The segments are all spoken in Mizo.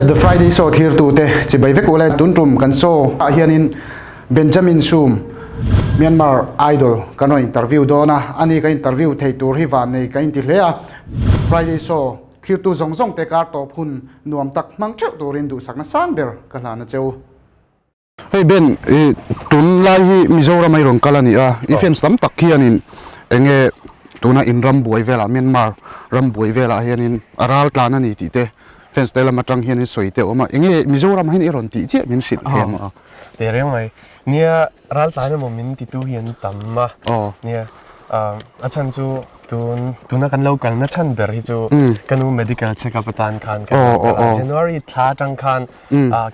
The Friday Show thlirtute chibai vek ule tun tum kan show ah hianin Benjamin Sum Myanmar Idol kan rawn interview dawn a, ani ka interview thei tur hi van nei ka inti hle a. Friday Show thlirtu zawng zawng te kar tawp hun nuam tak hmang theuh turin duhsakna sang ber ka hlan a cheu. Hei Ben, i tunlai hi Mizoram a i rawn kal a ni a, i fans tam tak hianin eng nge tuna in ram buai velah Myanmar ram buai velah hianin a ral tlan a ni tih te fans te lam atang hianin sawi te a awm a, eng nge Mizoram ah hian i rawn tih chiah min hrilh thei ang a? Teh reng mai, nia ral tlan emaw min titu hi an tam a, nia a chhan chu Tun tuna kan lo kalna chhan ber hi chu ka nu medical check up atan khan kan lo kal a, January thla atang khan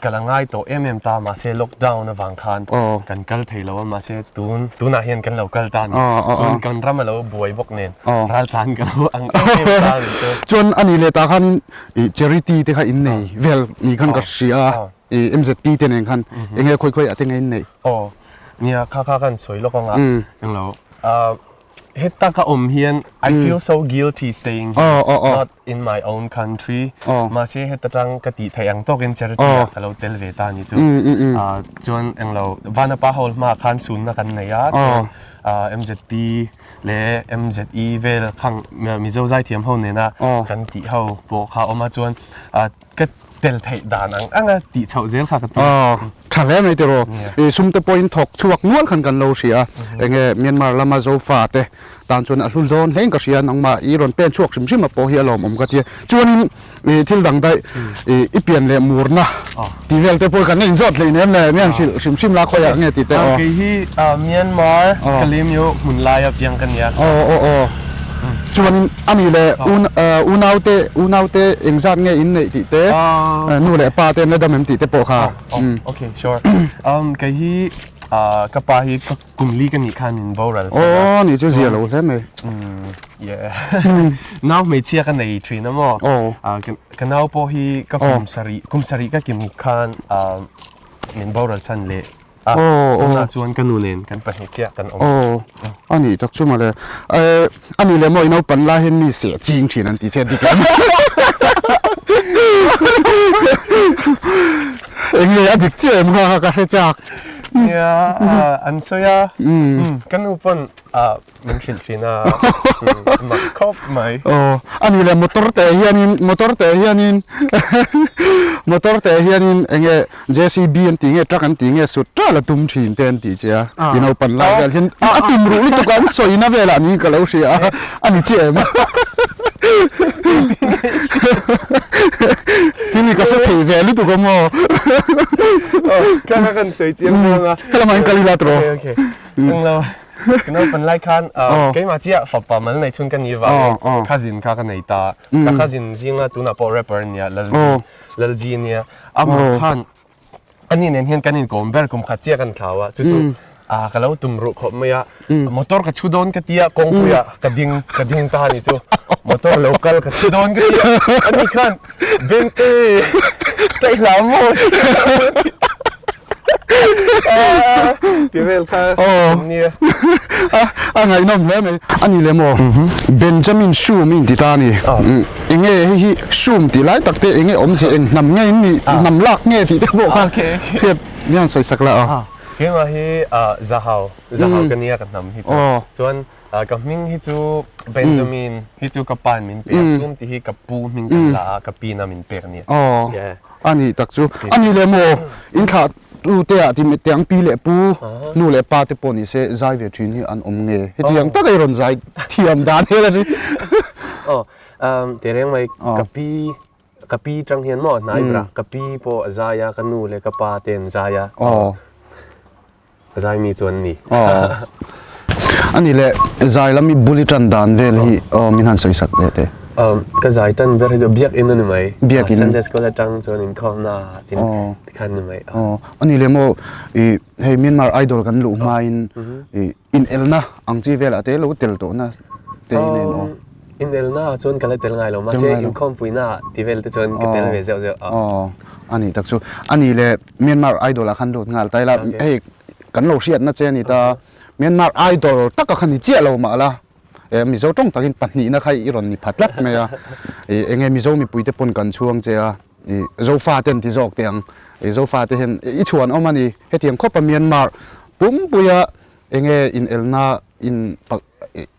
kal a ngai tawh em em ta mahse lockdown avang khan kan kal thei lo a mahse tun tunah hian kan lo kal ta a ni. Chuan kan ram a lo buai bawk nen raltlan ka lo ang em em ta a ni chu. Chuan a nih leh tah khanin ih charity te kha in nei vel ni khan ka hria a, ih MZP te nen khan eng nge khawi khawi ah te nge in neih? Aw nia kha kha kan sawi lawk ang a englo Heta ka awm hian I feel so guilty staying here not in my own country mahse heta tang ka tih theih ang tawkin charity ah ka lo tel ve ta a ni chu chuan englo Vanapa Hall hmaah khan sunna kan nei a chuan MZP leh MZE vel khang Mizo zaithiam ho nena kan tih ho pawh kha a awm a chuan ka tel theih dan ang ang a tih chhoh zel kha ka ti. Aw, tha hle mai tiraw. I sum te pawhin thawk chhuak nual khan kan lo hria a, enge Myanmar lama Zofa te tan chuan a hlu dawn hlein ka hria a, nangmah i rawn pen chhuak hrim hrim a pawh hi a lawmawm ka ti a. Chuanin i thil dang daih i i pian leh murna tih vel te pawh kan la inzawt hlei nem le, mian hrilh hrim hrim la khawiah nge tih te aw. Kei hi Myanmar Kalemyo hmun laia piang ka nia. Aw aw aw. Chuanin a ni leh unaute unaute engzat nge in neih tih te nu leh pa te an la dam em tih te pawh kha. Okay sure. Kei hi ka pa hi ka kum li ka nih khan in boral sak a. Aw ni chu zia lo hle mai. Yeah. Nau hmeichhia ka nei thin a maw. Ka nau pawh hi ka kum sarih kum sarih ka kim khan min boral chhan leh. A, tunah chuan ka nu nen kan pahnih chiah kan awm. Aw, a nih tak chu mawle. Eh, a nih leh maw i naupan lai hian mi seh ching thin an tih che dik em? Eng nge a dik chiah em kha ka hre chak. Nia, an sawi a. Ka nu pawn Min hrilh thin a, mak khawp mai. Aw, a ni le motor te hianin, motor te hianin, motor te hianin eng nge JCB an tih nge truck an tih nge sut ṭal a tum thin te an tih che a, i naupan lai vel hian a tum ruh lutuk a an sawina velah niin ka lo hria a, a ni chiah em? Tin i ka hre thei ve lutuk a maw? Aw, ka kan sawi chiang dawn a. Helamah hian kal ila tawh. Okay, okay. Englo. Ka naupan lai khan keimah chiah fapa mal nei chhun ka ni vangin cousin kha ka nei ta. Ka cousin zinga tunah pawh rapper a nia Lalji Lalji a nia. Amah khan ani nen hian kan inkawm ber kum khat chiah kan thlau a chu chu ka lo tum ruh khawp mai a. Motor ka chhu dawn ka tia kawngpuiah ka ding ka ding ta a ni chu. Motor lo kal ka chhu dawn ka tia ani khan Bente chaih hlau maw? Ti vel kha nia. A ngaihnawm hle mai. A ni le maw? Benjamin Shum i inti ta a ni. Enge hei hi Shum tih lai tak te enge awmzia eng hnam nge in nih hnam lak nge tih te pawh kha hriat mian sawi sak la a. Keimah hi Zahau, Zahau ka nia ka hnam hi chu. Chuan Ka hming hi chu Benjamin hi chu ka pa'n min pe a, sum tih hi ka pu hming kan la a, ka pin a min pek a nia. Aw, a nih tak chu. A nih leh maw, in thlah tu te ah ti tiang pi leh pu, nu leh pa te pawh ni se zai ve thin hi an awm nge? Hetiang taka i rawn zai thiam dan hel a ni. Aw, teh reng mai, ka pi, ka pi tang hian maw hnai berah ka pi pawh a zai a, ka nu leh ka pa te an zai a. Aw. Zai mi chu an ni. A ni le, zai lam i bul i tan dan vel hi min han sawi sak leh teh. Ka zai tan ber hi chu biakinn a ni mai. Biakinn. Sunday school atang chuan inkhawmna tin tikhan ni mai. A ni le maw, i hei Myanmar Idol kan luh hmain i inelna ang chi velah te lo tel tawhna te i nei maw? Inelna ah chuan ka la tel ngai lo, mahse inkhawmpuina ah ti vel te chuan ka tel ve zeuh zeuh a. A ni tak chu. A ni le, Myanmar Idol ah khan lut nghal ta ila, hei kan lo hriatna che a ni ta, Myanmar Idol taka kha ni chiah lo mah la, Mizo tawng takin pahnihna kha i rawn ni pha tlat mai a, eng nge Mizo mipui te pawn kan chhuang che a. I Zofa ten ti zawk teh ang. I Zofa te hian i chhuan awm a ni. Hetiang khawpa Myanmar pumpuia enge inelna in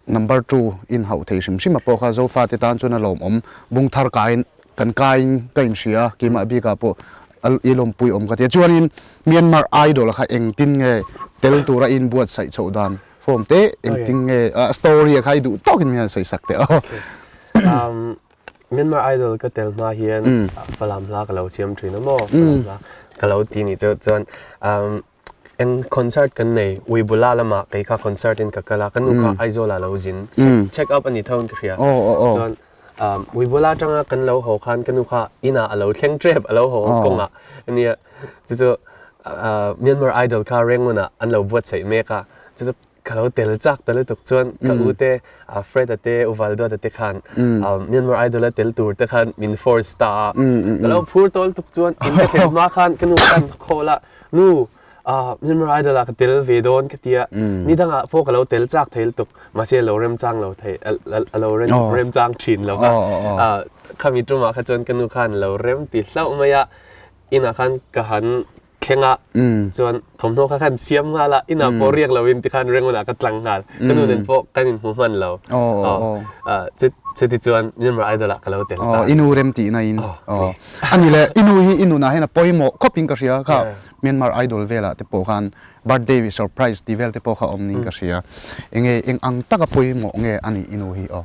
number 2 in hauh thei hrim hrim a pawh kha Zofa te tan chuan a lawmawm. Bung thar kaiin kan kaiin ka inhria a, keimah bikah pawh i lawmpui awm ka ti a. Chuanin Myanmar Idol kha engtin nge tel tura i inbuatsaih chhoh dan form te engtin nge a story a kha i duh tawkin min han sawi sak teh aw. Myanmar Idol ka tel hma hian Falam hla ka lo siam thin a maw Falam hla ka lo ti nih chu chuan eng concert kan nei Uibula lamah kei kha concert in ka kal a ka nu kha Aizawl ah lo zin check up a ni tho in ka hria chuan Uibula atanga kan lo haw khan ka nu kha inah a lo thleng tep a lo haw kawngah ania chu chu Myanmar Idol kha Rangoon ah an lo buatsaih mek a chu chu Ka lo tel chak ta lutuk chuan ka u te Fred-a te U Valduata te khan Myanmar Idol a tel tur te khan min force ta a. Ka lo phur tawh lutuk chuan in ka thlen hma khan ka nu khan ka call a, Nu, Myanmar Idol ah ka tel ve dawn ka ti a. Ni dangah pawh ka lo tel chak thei lutuk, mahse a lo remchang lo thei, a lo remchang thin lo va. Khami tumah kha chuan ka nu khan a lo rem ti hlauh mai a, inah khan ka han thleng a chuan thawmhnaw kha khan siam nghal a inah pawh riak lo in tikhan Rangoon ah ka tlang nghal ka nu nen pawh kan inhmu hman lo chuti chuan Myanmar Idol ah ka lo tel ta inu rem tih na in ani le inu hi inu na hian a pawimawh khawp in ka hria kha Myanmar Idol velah te pawh khan birthday surprise tih vel te pawh kha awm ning ka hria enge eng ang taka pawimawh nge ani inu hi aw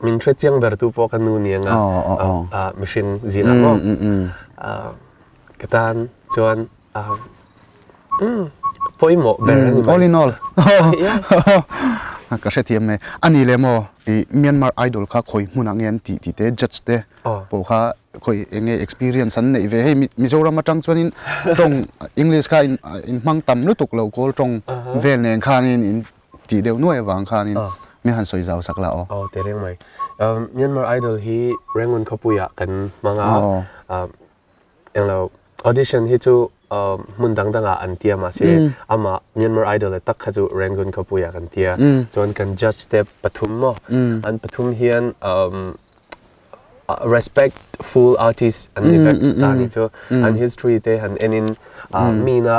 Min hre chiang ber tu pawh ka nu ni anga mihring zinah maw ka tan chuan pawimawh ber a ni mai. All in all. Ka hrethiam mai. A ni le maw i Myanmar Idol kha khawi hmunah nge an tih tih te judge te pawh kha khawi eng nge experience an neih ve. Hei Mizoram atang chuanin tawng English kha in hmang tam lutuk lo kawl tawng vel nen khanin in Tih deuh nuai avang khanin min han sawi zau sak la aw. Aw teh reng mai. Myanmar Idol hi Rangoon khawpuiah kan hmang a, englo audition hi chu hmun dang dangah an tia mahse amah Myanmar Idol a tak kha chu Rangoon khawpuiah kan tia. Chuan kan judge te pathum maw an pathum hian respectful artist an ni vek ta ni chu an history te han enin mina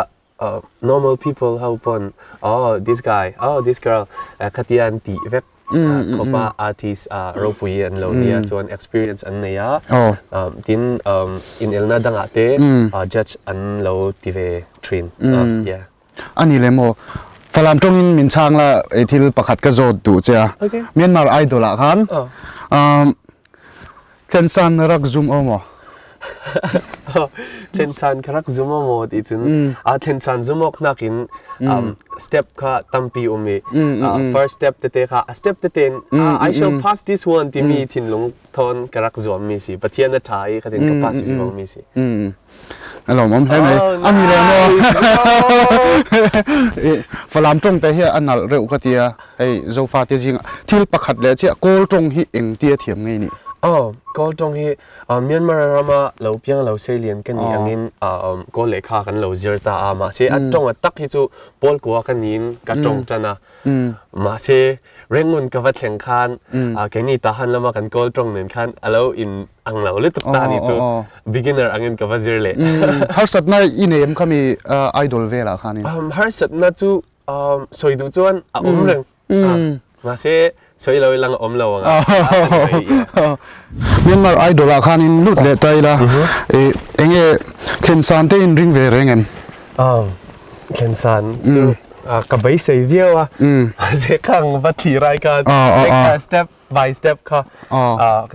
normal people ho pawn oh this guy oh this girl khatia an tih vek khawpa artist ropui an lo nia chuan experience an nei a tin inelna dangah te judge an lo ti ve thin yeah Ani le maw Falam tawngin min chhang la ei thil pakhat ka zawt duh che a Myanmar Idol ah khan Thlensan rak zum aw maw? Thlensan ka rak zum aw maw ti cun a thlensan zum awk nakin step kha tampi um i first step tete kha a step tete in I shall pass this one timi thinlung thawn ka rak zuam mi si Pathian a ṭha i khatin ka pass vi ko mi si. A lawmawm hle mai. A ni le maw? Falam ṭawng te hi a nalh reuh ka tia. Hei Zofa te zingah thil pakhat leh chiah Kawl ṭawng hi eng tia thiam ngei nih? Aw, Kawl ṭawng hi Myanmar rama lo piang lo seilian ka nih angin Kawl lehkha kan lo zir ta a. Mahse a ṭawng a tak hi chu Pawl kua ka niin ka ṭawng ṭan a. Mahse Rangoon ka va thleng khan keini Tahan lama kan Kawl ṭawng nen khan a lo in ang lo lutuk ta ni chu beginner angin ka va zir leh. Harsatna i nei em khami idol velah khanin? Harsatna chu sawi duh chuan a awm reng. Mahse sawi lo ilang a awm lo ang a. Myanmar idol ah khanin lut leh ta ila enge thlensan te in ring ve reng em? Thlensan chu ka beisei viau a. Mahse khang va thlir ai khan step by step kha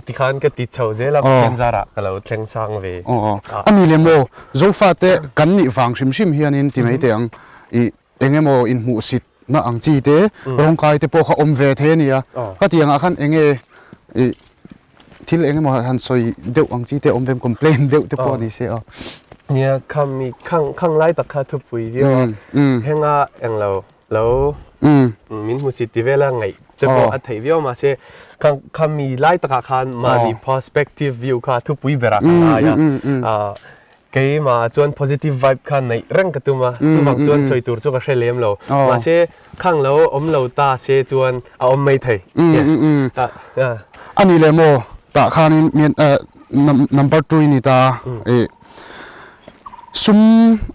tikhan ka ti chho zel a Pathian zarah ka lo thleng sang ve. A ni le maw Zofa te kan nih vang hrim hrim hianin ti mai teh ang i engemaw inhmuhsit na ang chi te rawngkai te pawh kha awm ve thei a nia. Khatiang ah khan enge i thil engemaw han sawi deuh ang chi te awm ve em complain deuh te pawh ni se aw. Nia khami khang khang lai tak kha thupui viau a henga englo lo min hmusit ti vela ngaih te pawh a theih viau mahse khang khami lai takah khan mahni perspective view kha thupui berah ka ngai a keimah chuan positive vibe kha neih reng ka tum a chuvang chuan sawi tur chu ka hre lem lo mahse khang lo awm lo ta se chuan a awm mai thei ani le maw tah khanin Number 2 i ni ta. E sum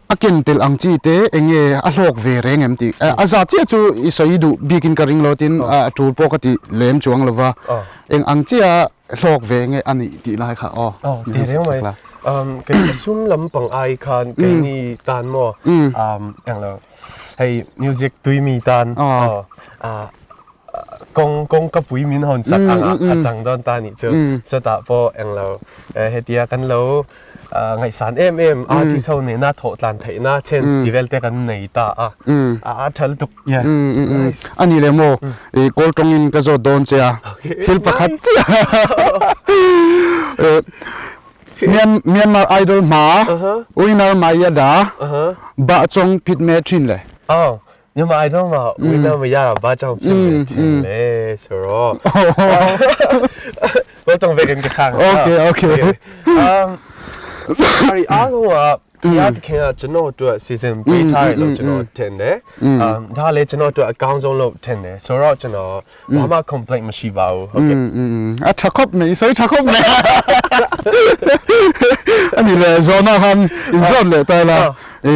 a ken tel ang chi te enge a hlawk ve reng em tih a za chiah chu i sawi duh bikin ka ring lo tin a tul pawh ka ti lem chuang lova eng ang chiah hlawk ve nge a nih tih lai kha aw ti reng mai kei sum lampang ai khan keini tan maw englo hei music tui mi tan kawng kawngka pui min hawn sak ang a a chang dawn ta nih chu chutah pawh englo hetia kan lo ngaihsan em em artist ho nena thawh tlan theihna chance ti vel te kan nei ta a a tha lutuk yeah nice ani le maw i kawl tawngin ka zawt dawn che a thil pakhat chiah Myanmar Idol hma winner Mayada bah chong phit me thin le မြန်မာ idol မှာ winner မရတာဘာကြောင့်ဖြစ်လဲထင်လဲဆိုတော့ဘယ်တော့ပဲကချာ Okay okay um sorry အားလုံးကဘုရားသခင်ကကျွန်တော်အတွက် season ပေးထားတယ်လို့ကျွန်တော်ထင်တယ်။ um ဒါလည်းကျွန်တော်အတွက်အကောင်းဆုံးလို့ထင်တယ်။ဆိုတော့ကျွန်တော်ဘာမှ complaint မရှိပါဘူး။ဟုတ်ကဲ့ အထခုပ်နေဆိုထခုပ်နေအနိလေဇောနာဟန်in zon le ta la e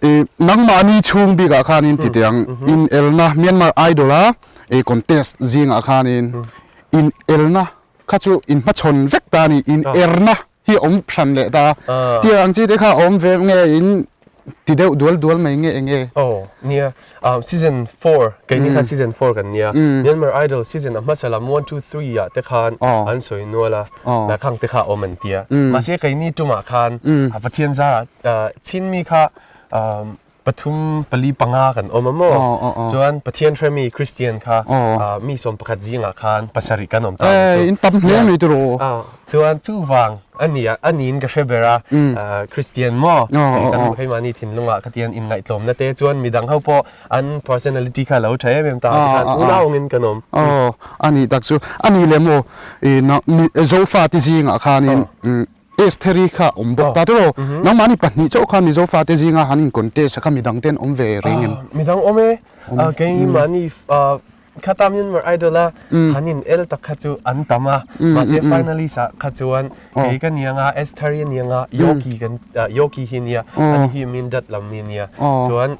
I nangmahni chhung bikah khanin ti teh ang inelna Myanmar Idol a i contest zingah khanin inelna kha chu in hmachhawn vek ta a ni in erna hi a awm hran leh ta tiang ang chi te kha a awm ve nge in ti deuh dual dual mai nge enge. Aw nia season 4 keini kha season 4 kan nia Myanmar Idol season a hmasa lam 1 2 3 ah te khan an sawi nual a nakhang te kha a awm an tia mahse keini tumah khan a Pathian zarah Chinmi kha pathum pali panga kan awm a maw? Chuan Pathian hremi Christian kha mi sawm pakhat zingah khan pasarih kan awm ta ang chu. In tam hle mai tiraw? Chuan chuvang ania aniin ka hre ber a Christian maw? Kan keimahni thinlungah khatian inngaihtlawmna te chuan midang ho pawh an personality kha lo tha em em ta tikhan unau angin kan awm. Aw anih tak chu ani le maw Zofa te zingah khanin Estheri kha awm bawk ta tiraw? Nangmahni pahnih chauh kha Mizo fate zinga han in contest a kha midang ten awm ve reng em? Midang awm e. Keimahni khata Myanmar Idol a han in el tak kha chu an tam a. Mahse finalist ah kha chuan kei ka ni anga Estheri a ni anga Yoki kan Yoki hi nia ani hi Mindat lam ni nia chuan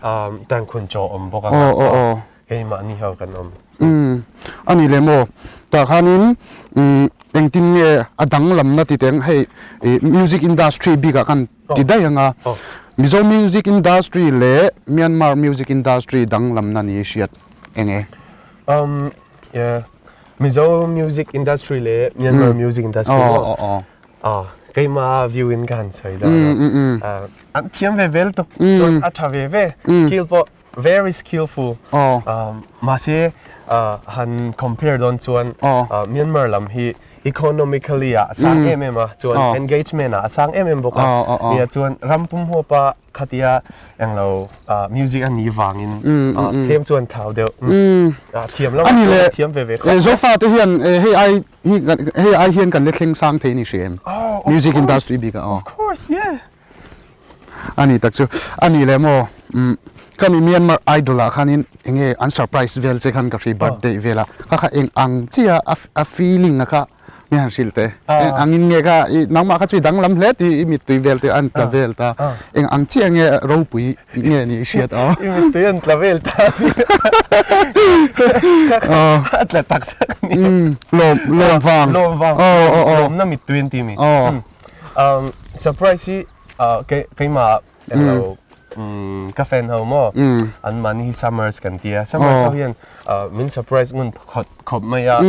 Tankhun chaw awm bawk anga keimahni ho kan awm. Umm a ni le maw? Tah khanin umm engtin nge a danglamna ti teng hei ih music industry bikah khan ti daih ang a, Mizo music industry leh Myanmar music industry danglamna ni hriat eng e? Umm yeah Mizo music industry leh Myanmar music industry maw? Aw keimah view in ka han sawi dawn a, an thiam ve vel tuk chuan a tha ve ve skill pawh Very skillful. Mahse han compare dawn chuan Myanmar lam hi economically ah a sang em em a, chuan engagement ah a sang em em bawk a. Nia chuan ram pum huapa khatia englo music a nih vangin tlem chuan thau deuh. Thiam lamah chuan a thiam ve ve khawp. Zofa te hian hei ai hei ai hian kan la thleng sang thei a ni hria em? Music industry bikah aw. Of course, yeah. A ni tak chu a ni le maw umm ka mi Myanmar Idol ah khanin enge an surprise vel che khan ka hri birthday vel a kha kha eng ang chiah a a feeling a kha mi han hrilh teh eng angin nge kha i nangmah kha chu i danglam hle tih i mittui vel te an tla vel ta eng ang chiah nge ropui nge ni i hriat aw i mittui an tla vel ta a tla tak tak a ni lawm lawm vang lawm vang lawmna mittui an ti mi Um, surprise hi uh, ke keimah englo um, ka fan ho maw an mahni hi summers kan tia summers ho hian uh, min surprise ngun khawp khawp mai a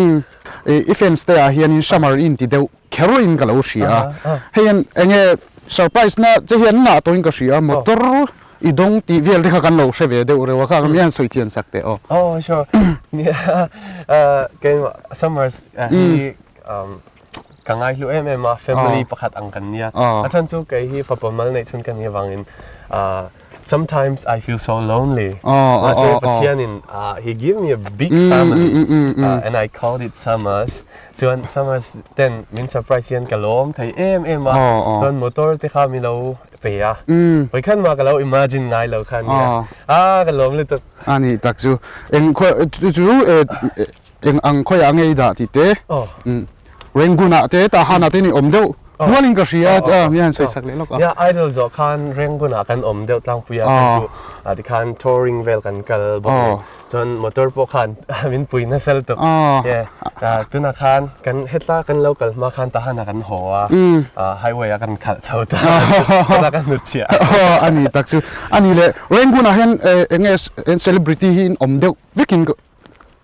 I fans te ah hian in summer in ti deuh kher in ka lo hria a hei an enge surprise na che hian ngah tawhin ka hria motor i dawng tih vel te kha kan lo hre ve deuh reuh a kha mi han sawi thian sak teh aw oh sure nia uh, keimah summers hi um, Ka ngaihlu em em a, family pakhat ang kan nia. A chhan chu kei hi fapa mal neih chhun ka nih avangin sometimes I feel so lonely. Mahse Pathianin he give me a big family and I called it Summers. Chuan Summers ten min surprise hian ka lawm thei em em a. Chuan motor te kha mi lo pe a. Vawikhat mah ka lo imagine ngai lo kha nia. A ka lawm lutuk. A nih tak chu. Eng chu eng ang khawiah ngei dah tih te. Rangoon ah te Tahan ah te ni awm deuh nualin ka hria a mi han sawi sak leh lawk a. Nia Idol zawh khan Rangoon ah kan awm deuh tlangpui a chhan chu tikhan touring vel kan kal bawk nen chuan motor pawh khan min pui nasa lutuk. Tunah khan kan hetla kan lo kal hma khan Tahan ah kan haw a highway ah kan khalh chho ta chutah kan hnut chhiah. A ni tak chu a ni leh Rangoon ah hian eng nge celebrity hi in awm deuh vekin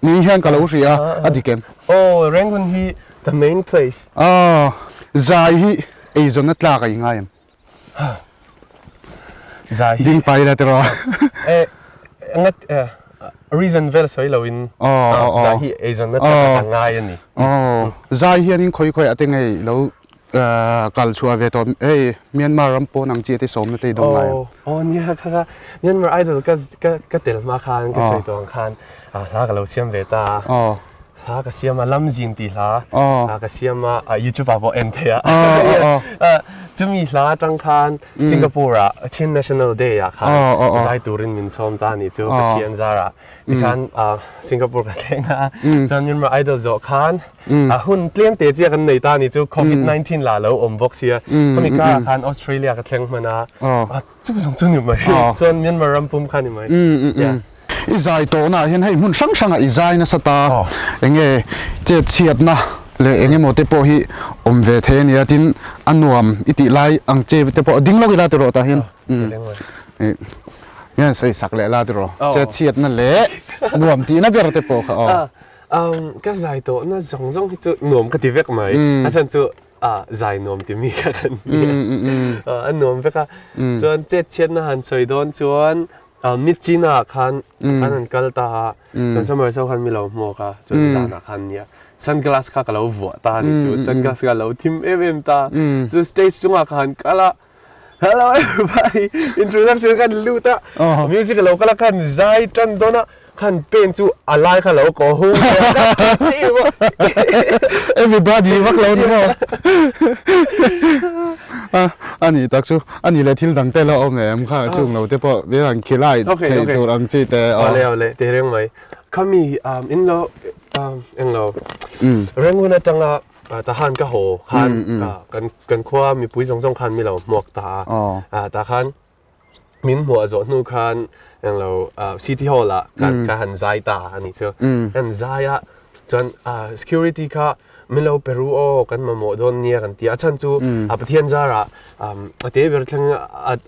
Ni hian ka lo hria a dik em? Aw, Rangoon hi the main place. Aw, zai hi eizawnna tlak a ingai em? Zai hi. Ding pai la tiraw. Eh, ngat eh, reason vel sawi lo in zai hi eizawnna tlak a ngai a ni. Aw, zai hian in khawi khawi ate ngei lo kal chhuah ve tawh hei Myanmar ram pawn ang chi ate sawmna te i dawng lai em? Aw nia kha kha Myanmar Idol ka ka ka tel hma khan ka sawi tawh ang khan hla ka lo siam ve ta a hla ka siam a Lamzin tih hla ka siam a YouTube ah pawh en thei a chumi hla atang khan Singapore ah Chin National Day ah khan zai turin min sawm ta a nih chu Pathian zarah tikhan Singapore ka thleng a chuan Myanmar Idol zawh khan A hun tlem te chiah kan nei ta ni chu Covid 19 la lo awm bawk sia. Khami karah khan Australia ka thleng hman a. Chu zawng chu ni mai. Chuan Myanmar ram pum kha ni mai. I zai tawhna ah hian hei hmun hrang hrangah i zai nasa ta. Enge chet chhiatna leh eng emaw te pawh hi awm ve thei a nia tin a nuam i tih lai ang che te pawh ding lawk ila tiraw tah hian. Hian sawi sak leh la tiraw. Chet chhiatna leh nuam tihna ber te pawh kha aw. Um, ka zai tawh na zawng zawng hi chu nuam ka ti vek mai. A chhan chu ah zai nuam ti mi kha kan ni. A nuam vek a. Chuan chet chhiat na han sawi dawn chuan mit china khan kan han kal ta a. Kan summer so khan mi lo hmuak a. Chuan zanah khan nia sunglass kha ka lo vuah ta ni chu. Sunglass kha lo thim em em ta. Chu stage chungah ka han kal a. Hello everybody introduction kan lut a music lo kala khan zai tan dawn a khan pen chu a lai kha lo ko hung everybody vak lo ni maw ani tak chu ani le thil dang te lo awm em kha chung lo te pawh mi han khilai thei tur ang chi te ole ole te reng mai khami in lo eng lo Rangoon atanga Tahan ka haw khan kan kan khua mipui zawng zawng khan mi lo hmuak ta a tah khan min hmuah zawh hnu khan englo city hall ah kan ka han zai ta a nih chu kan zai a chuan security kha min lo pe ru aw kan mamawh dawn nia kan ti a chhan chu a Pathian zarah a te ber thleng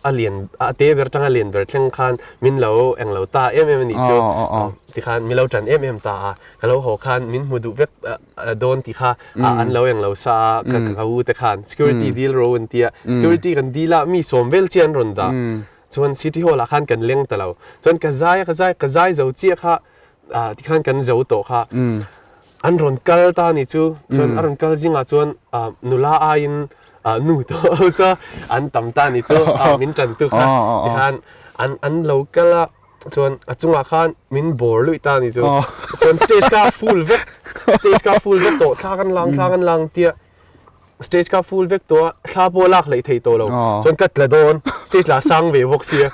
a lian a te ber tanga lian ber thleng khan min lo englo ta em em a nih chu tikhan min lo tan em em ta a ka lo haw khan min hmu duh vek dawn tih kha an lo eng lo sa a ka ka u te khan security deal ro an tia security kan deal a mi sawm vel chiah an rawn dah chuan city hall ah khan kan leng ta lo chuan ka zai a ka zai ka zai zo chiah kha tikhan kan zo tawh kha an rawn kal ta ni chu chuan a rawn kal zingah chuan nula aiin nu tawh chu an tam ta ni chu min tan tu kha tikhan an an lo kal a Chuan a chungah khan min bawr luih ta ni chu. Chuan stage kha full vek, stage kha full vek tawh, thla kan lang, thla kan lang tia stage kha full vek tawh a, thla pawh lak hleih thei tawh lo. Chuan ka tla dawn, stage lah sang ve bawk sia.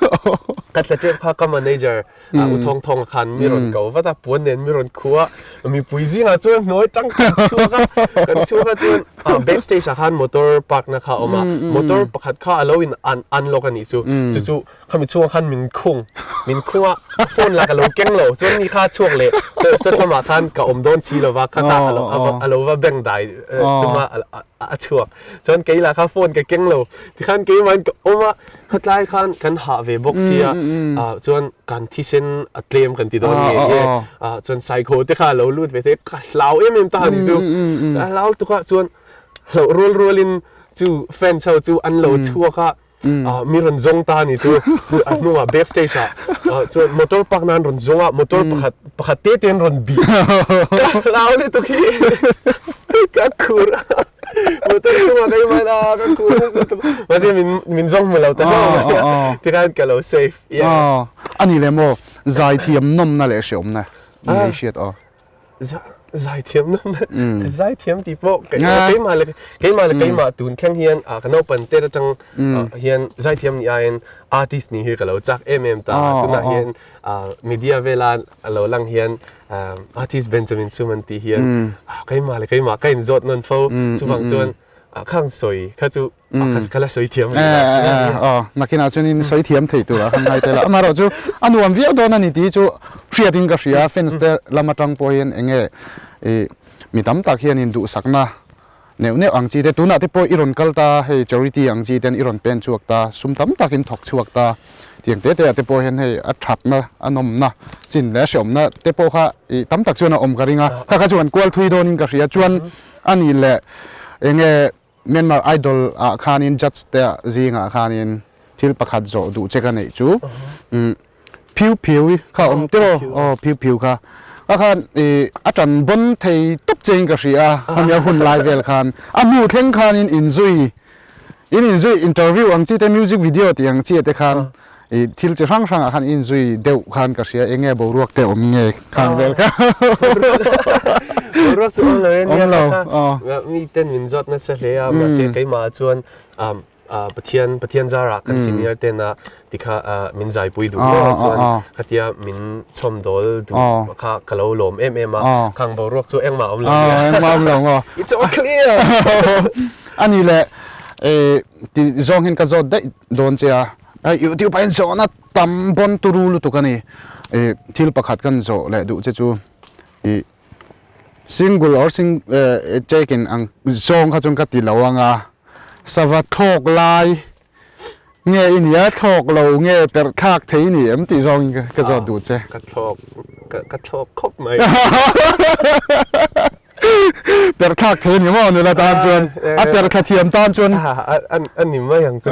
Ka tla tep kha ka manager U Thawng Thawng khan mi rawn ko vat a, puan nen mi rawn khuh a, mipui zingah chuan hnuai tang kan chhuak a, kan chhuak a chuan backstage ah khan motor park na kha a awm a, motor pakhat kha a lo in unlock a nih chu, chu chu Khami chhungah khan min khung, min khung a, phone lah ka lo keng lo, chuan ni kha chhuak leh sawt lamah khan ka awm dawn si lova, kha kha a lo va bank dai tuma a chhuak. Chuan kei lah kha phone ka keng lo, tikhan keimahin ka awm a, khatlai khan kan hah ve bawk sia, chuan kan thisen a tlem kan ti dawn nge nge, chuan saikhaw te kha a lo lut ve thei, ka hlau em em ta a ni chu, ka hlau tuk a, chuan hlauh rual rualin chu fans ho chu an lo chhuak a, mi rawn zawng ta ni chu a hnungah back stage ah chuan motor park nan rawn zawng a motor pakhat pakhat te te an rawn bih ka hlau lutuk hi ka khur a motor chungah ka iman a ka khur lutuk mahse min min zawng hmu lo ta hlauh tikhan ka lo safe yeah ani leh maw zaithiam nawmna leh hreawmna ni hriat aw. Zaithiam na ka zaithiam tih pawh keimah leh keimah leh keimah tun thleng hian ka naupan tet atang hian zaithiam nih aiin artist nih hi ka lo chak em em ta tunah hian media vela a lo lang hian artist Benjamin Sum an tih hian keimah leh keimah ka inzawt nawn fo chuvang chuan khang sawi kha chu ka la sawi thiam aw nakinah chuanin sawi thiam thei tur a kan ngai tel a amaherawh chu a nuam viau dawn a ni tih chu hriatin ka hria fans te lam atang pawh hian eng nge ih mi tam tak hianin duhsakna neuh neuh ang chi te tunah te pawh i rawn kal ta hei charity ang chi ten i rawn pen chhuak ta sum tam takin thawk chhuak ta tiang te te ah te pawh hian hei a thatna a nawmna chin leh a hreawmna te pawh kha ih tam tak chuan a awm ka ring a kha kha chu kan kual thui dawnin ka hria chuan a nih leh eng nge Myanmar Idol ah khanin judge te zingah khanin thil pakhat zawh duh che ka neih chu phiu phiu i kha awm tiraw aw phiu phiu kha a khan i a tan bon thei tawp che in ka hria a hemi a hun lai vel khan a hnu thleng khanin inzui in inzui interview ang chi te music video tih ang chi te khan I thil chi hrang hrangah khan inzui deuh khan ka hria eng nge boruak te awm nge khan vel kha. Boruak chu awm lo e nia kha mi ten min zawt nasa hle a mahse keimah chuan Pathian Pathian zarah kan senior ten a tikha min zaipui duh maw chuan khatia min chhawm dawl duh kha ka lo lawm em em a khang boruak chu engmah awm lo nia. Engmah awm lo maw. It's all clear. Ani leh ti zawng hian ka zawt daih dawn che a. Hei YouTube ah hian zawhna tam pawn turu lutuk a ni. Ih thil pakhat kan zawh leh duh che chu ih single or sing eh taken ang zawng kha chuan ka ti lo ang a, sava thlawk lai nge i nia thlawk lo nge perh thlak thei i ni em tih zawng in ka zawt duh che. Ka thlawk ka thlawk khawp mai. Per thlak thei ni maw nula tan chuan a per thla thiam tan chuan a ni mai ang chu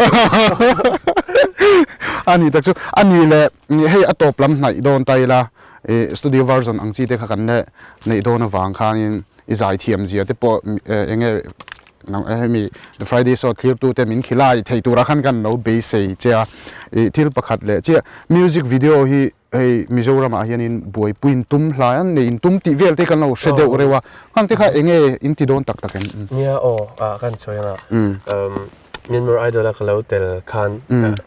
a ni tak chu a ni le hei a tawp lam hnaih dawn ta ila studio version ang chi te kha kan le neih dawn avang khanin i zai thiam zia te pawh eng nge hemi the friday show thlir tu te min khilai thei tura khan kan lo beisei che a thil pakhat leh chiah music video hi Hei Mizoram ah hianin buaipui in tum hlai an nei in tum tih vel te kan lo hre deuh reuh a, khang te kha eng nge in ti dawn tak tak em? Nia aw ah kan sawi anga Myanmar Idol a ka lo tel khan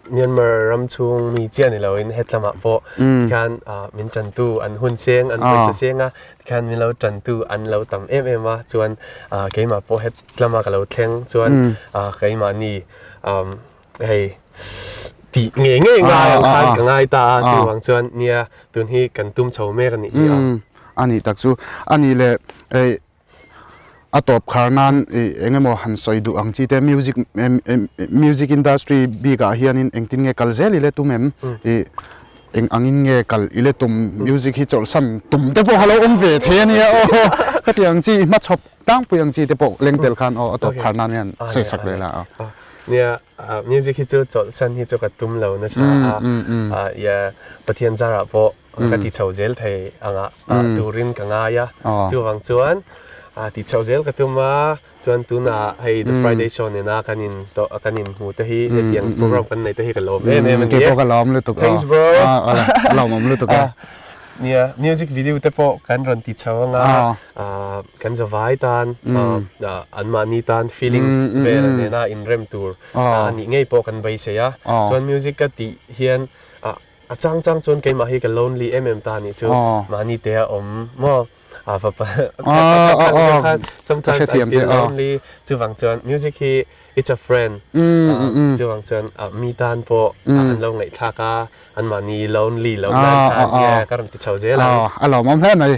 Myanmar ram chhung mi chiah ni loin hetlamah pawh tikhan min tantu an hun seng an pawisa seng a tikhan min lo tantu an lo tam em em a chuan keimah pawh hetlama ka lo thleng chuan keimahni hei tih ngei ngei ngai ang khan ka ngai ta a chuvang chuan nia tun hi kan tum chho mek a nih hi a. A nih tak chu a nih leh hei a tawp khar nan eng emaw han sawi duh ang chi te music music industry bik ah hianin engtin nge kal zel i le tum em ih eng angin nge kal i le tum music hi chawlhsan tum te pawh a lo awm ve thei a nia aw khatiang chi hmachhawp tlangpui ang chi te pawh leng tel khan aw a tawp khar nan hian sawi sak leh la a. Nia music hi chu chawlhsan hi chu ka tum lo nasa a ia Pathian zarah pawh ka ti chho zel thei anga turin ka ngai a chuvang chuan ti chho zel ka tum a chuan tunah hei The Friday Show nena kan in tawh kan in hmu te hi hetiang program kan nei te hi ka lawm em em a ni e. Keipawh ka lawm lutuk. Thanks bro. Lawmawm lutuk e. Nia music video te pawh kan rawn ti chho anga kan zavai tan anmahni tan feelings vel nena inrem tur a nih ngei pawh kan beisei a. Chuan music ka tih hian a chang chang chuan keimah hi ka lonely em em ta a nih chu mahni te a awm maw. A va pa sometimes I feel lonely chuvang chuan music hi it's a friend chuvang chuan mi tan pawh an lo ngaihthlak a anmahni lonely lo nan khan yeah ka rawn ti chho zel ang. A lawmawm hle mai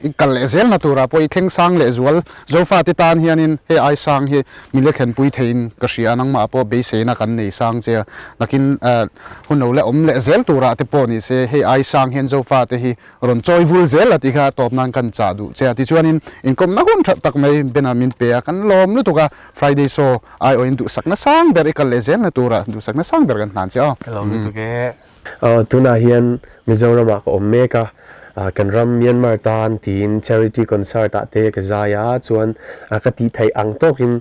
i kal leh zel na turah pawh i thleng sang leh zual Zofate tan hianin hei ai sang hi min la thlenpui theiin ka hria nangmah pawh beiseina kan nei sang che a nakin hun lo la awm leh zel turah te pawh ni se hei ai sang hian Zofate hi Rawn chawi vul zel a tih kha tawp nan kan chah duh che a. Tichuanin inkawmna hun that tak mai Bena min pe a, kan lawm lutuk a. Friday show aiawhin duhsakna sang ber i kal leh zelna tura duhsakna sang ber kan hlan che aw. Ka lawm lutuk e. Aw tunah hian Mizoramah ka awm mek a, kan ram Myanmar tan tiin charity concert ah te ka zai a, chuan ka tih theih ang tawkin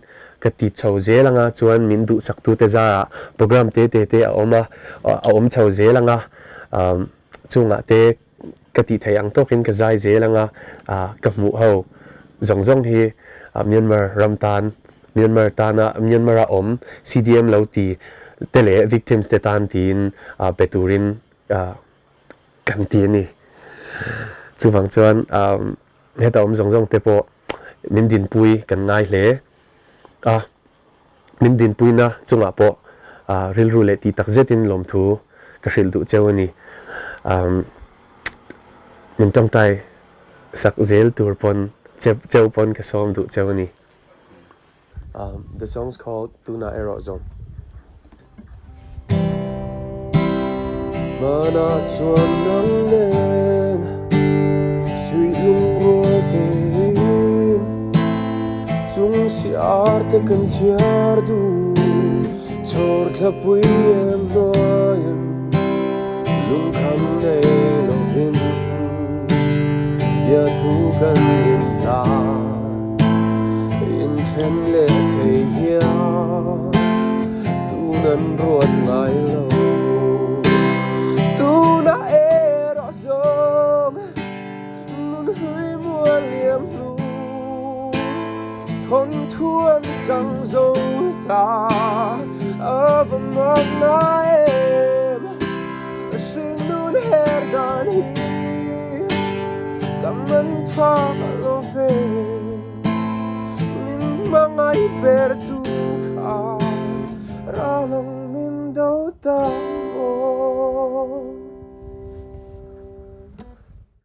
ka ti chho zel anga chuan min duhsaktute zarah program te te te a awm a, a awm chho zel anga. Chungah te ka tih theih ang tawkin ka zai zel anga ka hmuh ho. zawng zawng hi Myanmar ram tan, Myanmar tana Myanmar a awm CDM lo ti te leh victims te tan tiin pe turin kan ti a ni. Chuvang chuan heta awm zawng zawng te pawh min dinpui kan ngai hle a, min dinpuina chungah pawh rilru leh tih tak zetin lawmthu ka hrilh duh cheu a ni. Min tawngtai sak zel tur pawn cheu pawn ka sawm duh cheu a ni. The song's called Tuna Erawh Zawng. Hmanah chuan nang nen suih lungrual tein chung si ar te kan chhiar duh chhawr thlapui em hnuaiin lungkham nei lovin biathu kan inhlan. Inthen leh thei hian tun an ruat ngai lo. Tuna erawh zawng nun hlui mual liam hnu thawn thu an chang zo ta a va mak ngai em hringnun her dan hi ka man phak lo ve. Min hmangaih ber tu.